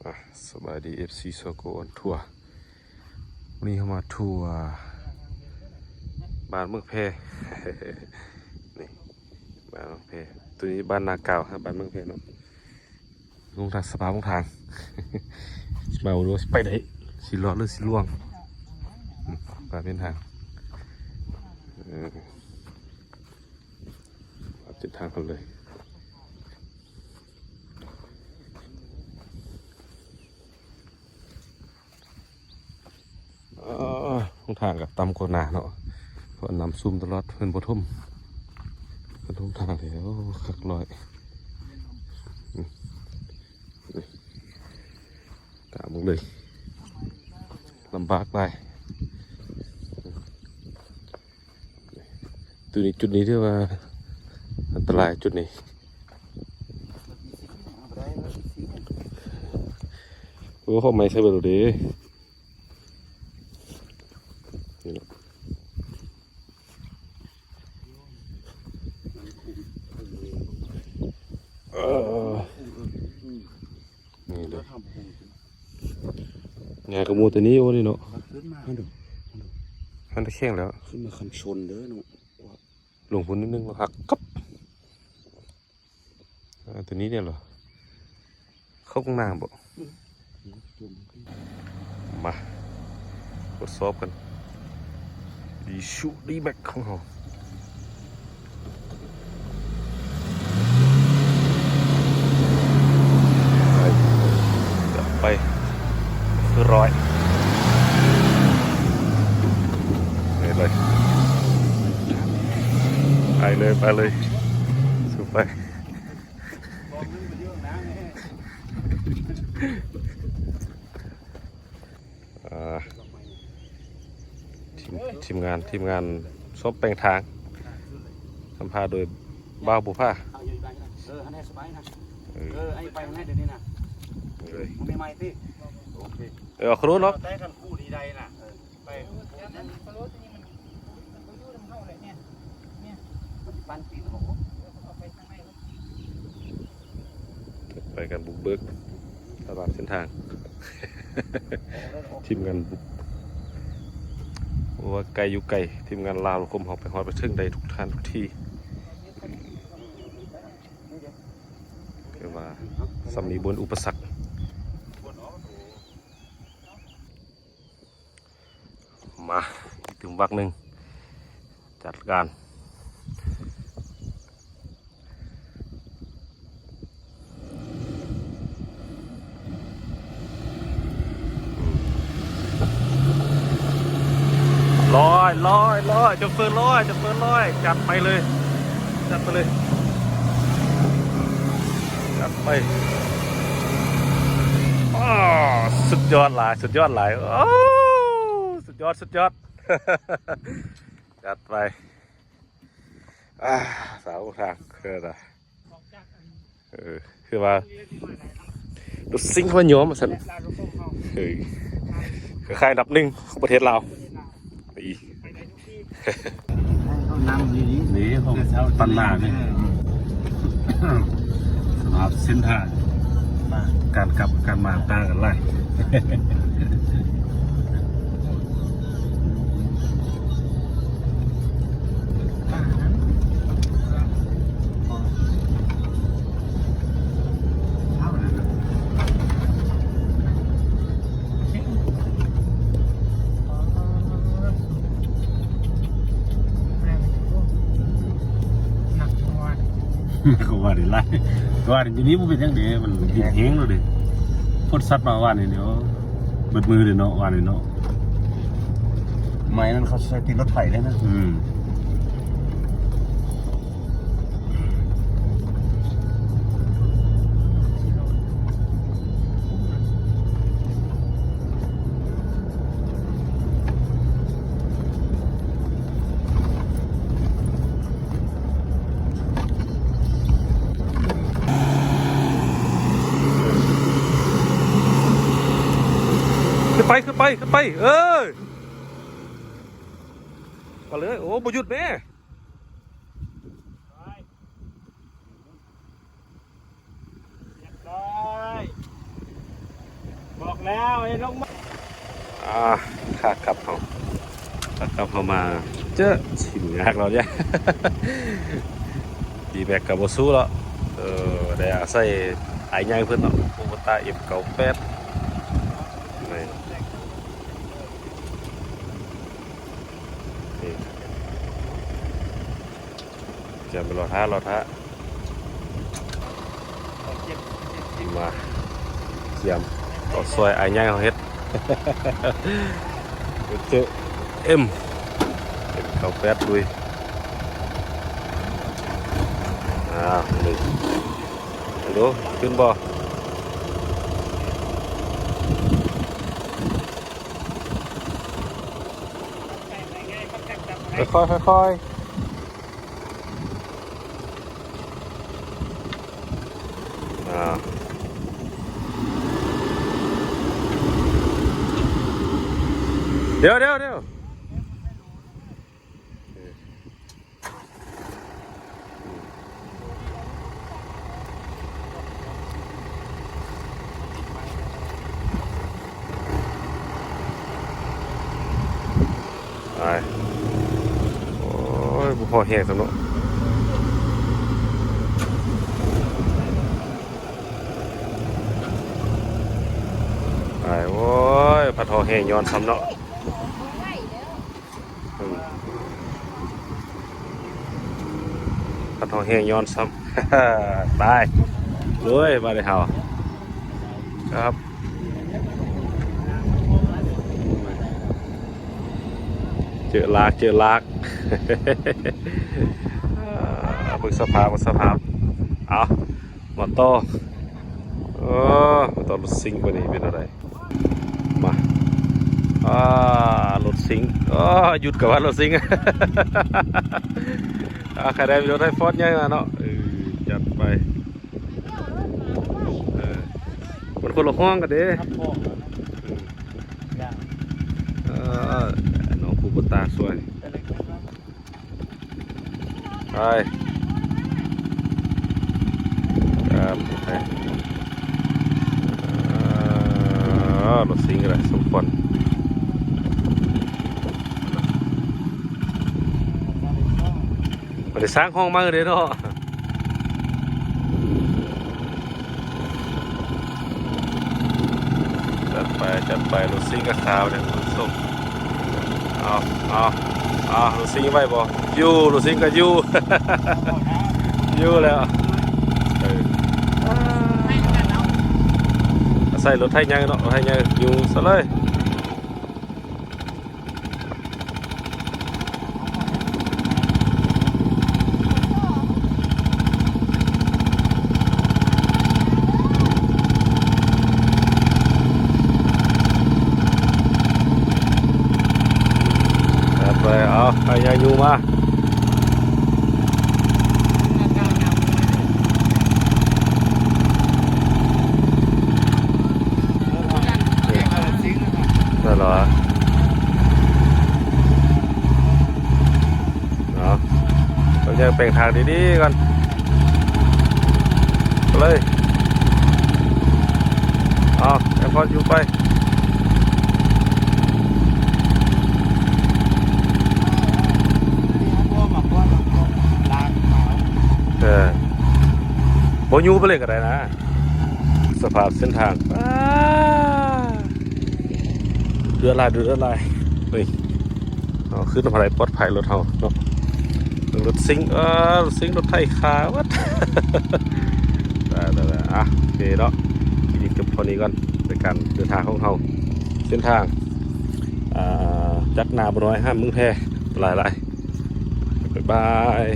ອ່ະ ສະບາຍດີ ເອັຟຊີ ຊອກໂກອອນທົວ ມື້ນີ້ເຮົາມາທົວບ້ານເມືອງແພ ນີ້ ບ້ານເມືອງແພ ໂຕນີ້ບ້ານນາກາວ ບ້ານເມືອງແພເນາະ. ລົງທາງ ສະພາບລົງທາງ ຊິມາເບິ່ງວ່າຊິໄປໄດ້ ຊິລອດ ຫຼື ຊິລ່ວງ ອືມ ປາບເສັ້ນທາງ ເອີ ປາບເສັ້ນທາງກັນເລີຍ. ເອີ ຫົນທາງກໍຕ່ຳກວ່າໜ້າເນາະ ເພາະນ້ຳຊຸ່ມຕະຫຼອດ ເພິ່ນບໍ່ຖົມ ເພິ່ນຖົມທາງແລ້ວ ໂອ້ ຄັກຮ້ອຍ ອືມ ຕາມເບິ່ງເລີຍ ລຳບາກຫຼາຍ. ຈຸດນີ້ ຈຸດນີ້ຖືວ່າອັນຕະລາຍຈຸດນີ້ ໂອ້ ເຂົາໄມ້ໃສ່ເບິດແລ້ວເດ້ ນີ້ເນາະ ເອີ. ນີ້ເດ້ ຫຍ້າກະໝູດແຕ່ນີ້ ໂອ້ ນີ້ເນາະ ມັນດຸ ມັນດຸ ມັນຕະແຄງແລ້ວ ຂຶ້ນມາຄັນຊົນເດີເນາະ ລົງພຸ້ນນິດໜຶ່ງ ແລ້ວຫັກກັບ ອ່າ ໂຕນີ້ແດ່ເນາະ ເຂົ້າຂ້າງໜ້າບໍ ມາ ທົດສອບກັນ ອີຊູ ດີແມັກ ຂອງເຮົາ ໄປ ຄືຮ້ອຍ ໄປເລີຍ ໄປເລີຍ ໄປເລີຍ ສູ້ໄປ. ອ່າ ທີມ ທີມງານ ທີມງານຊອບແປງທາງ ນຳພາໂດຍບ່າວບຸພາ ເອີ ເອີ ອັນນີ້ໄປທາງໃນເດນີ້ນະ ເອີ ມັນມີໄມ້ຕິ ໂອເຄ ເອີ ເອົາຂະໜູນເນາະ ໄປ ໄປກັນບຸກເບີກຕະຫຼາດເສັ້ນທາງ ທີມງານບຸກ ບໍ່ວ່າໄກຢູ່ໄກ ທີມງານລາວລະຄົມເຮົາໄປຮອດໄປເຖິງໄດ້ທຸກທ່ານທຸກທີ່ ຄືວ່າຊ່ຳມີບໍ່ມີອຸປະສັກ. ມາ ອີກຕື່ມວັກໜຶ່ງ ຈັດການ ລອຍ ລອຍ ລອຍ ໂຈເຟີລອຍ ໂຈເຟີລອຍ ຈັດໄປເລີຍ ຈັດໄປເລີຍ ຈັດໄປ ອ້າ ສຸດຍອດຫຼາຍ ສຸດຍອດຫຼາຍ ໂອ້ ສຸດຍອດ ສຸດຍອດ ຈັດໄປ ອ່າ ສາວທາງເກີດ ເອີ ຄືວ່າລົດຊິງເຂົາຍອມວ່າຊັ້ນ ເອີ ຄ້າຍໆ ອັນດັບໜຶ່ງຂອງປະເທດລາວ ນີ້ ນີ້ຂອງຕັນລານີ້ ສະພາບເສັ້ນທາງ ການກັບການມາຕ່າງກັນຫຼາຍ. ເຂົາວ່າໄດ້ຫຼາຍ ແຕ່ວ່າດຽວນີ້ບໍ່ເປັນຫຍັງເດ້ ມັນດິນແຫ້ງແລ້ວເດ້ ຝົນຊັດມາວານນີ້ ໂອ້ ເບິດມື້ເດ້ເນາະ ວານນີ້ເນາະ ໄມ້ນັ້ນເຂົາໃສ່ຕີນລົດໄຖເດ້ນະ ອືມ. ຂຶ້ນໄປ ຂຶ້ນໄປ ຂຶ້ນໄປ ເອີ ໄປເລີຍ ໂອ້ ບໍ່ຢຸດແມ້. ຮຽບຮ້ອຍ. ອ່າ ຂາກັບເຮົາ ຂາກັບເຮົາມາ ເຈີ ຊິມຍາກແລ້ວເດ ດີແມັກກໍບໍ່ສູ້ແລ້ວ ເອີ ໄດ້ອາໄສອ້າຍໃຫຍ່ເພິ່ນເນາະ ຄູໂບຕ້າ ເອັມເກົ້າແປດ ນີ້ ນີ້ ກຽມໄປລໍຖ້າ ລໍຖ້າ ມາກຽມ ກໍຊ່ວຍອ້າຍໃຫຍ່ເຮົາເຮັດ ເຈີ ເອັມ ເອັມເກົ້າແປດ ລຸຍ ອ່າ ນີ້ ເບິ່ງດູ ຂຶ້ນບໍ່? ຄ່ອຍໆ ຄ່ອຍໆ ອ່າ ດຽວໆໆ ໄປ ໂອ້ຍ ບໍ່ພໍແຮງຊ້ຳເນາະ ໄປ ໂອ້ຍ ພັດຮອກແຮ່ຍ້ອນຊ້ຳເນາະ. ອືມ ພັດຮອກແຮ່ຍ້ອນຊ້ຳ ຕາຍ ໂອ້ຍ ບາດນີ້ເຮົາ ຄັບ ເຈີລາກ ເຈີລາກ ເບິ່ງສະພາບ ເບິ່ງສະພາບ ເອົາ ມາຕໍ່ ເອີ ມາຕໍ່ລົດຊິງບາດນີ້ເປັນແນວໃດ ມາ ອ່າ ລົດຊິງ ເອີ ຢຸດກັບວ່າລົດຊິງ ອ່າ ໃຜໄດ້ລົດໄຮຟອດໃຫຍ່ມາເນາະ ເອີ ຈັດໄປ ເອີ ມັນຄົນລະຫ້ອງກັນເດ້ ເອີ ນ້ອງຄູໂບຕ້າຊ່ວຍ ໄປ ຕາມໄປ ເອີ ລົດຊິງກໍໄດ້ສົມຄວນ ບໍ່ໄດ້ສ້າງຫ້ອງໃໝ່ເດ້ເນາະ. ຈັດໄປ ຈັດໄປ ລົດຊິງກະຂາວເດ້ ສົມ ເອົາ ເອົາ ເອົາ ລົດຊິງໄວ້ບໍ່? ຢູ່ ລົດຊິງກໍຢູ່ ຢູ່ແລ້ວ ເອີ ອາໄສລົດໄຖໃຫຍ່ເນາະ ລົດໄຖໃຫຍ່ຢູ່ຊະເລີຍ. ໄປ ເອົາ ໃຫ້ຍາຍຢູ່ມາ ນັ້ນລະ ເອົາ ຕ້ອງແຍກແປງທາງດີໆກ່ອນ ໄປເລີຍ ເອົາ ໃຫ້ພອນຢູ່ໄປ ເອີ ບໍ່ຢູ່ໄປເລີຍກໍໄດ້ນະ ສະພາບເສັ້ນທາງ ອ້າ ເດືອດຫຼາຍ ເດືອດຫຼາຍ ເຮີ້ຍ ເອົາ ຄືນຳໃຜປອດໄພລົດເຮົາເນາະ ລົດຊິງ ເອີ ລົດຊິງ ລົດໄຖຂາເບິດ ໄດ້ໆໆ ອ່ະ ໂອເຄເນາະ ຄລິບນີ້ຈົບເທົ່ານີ້ກ່ອນ ໃນການເດີນທາງຂອງເຮົາ ເສັ້ນທາງ ອ່າ ຈາກນາບໍ່ນ້ອຍຫາເມືອງແພ ຫຼາຍໆ ບາຍບາຍ.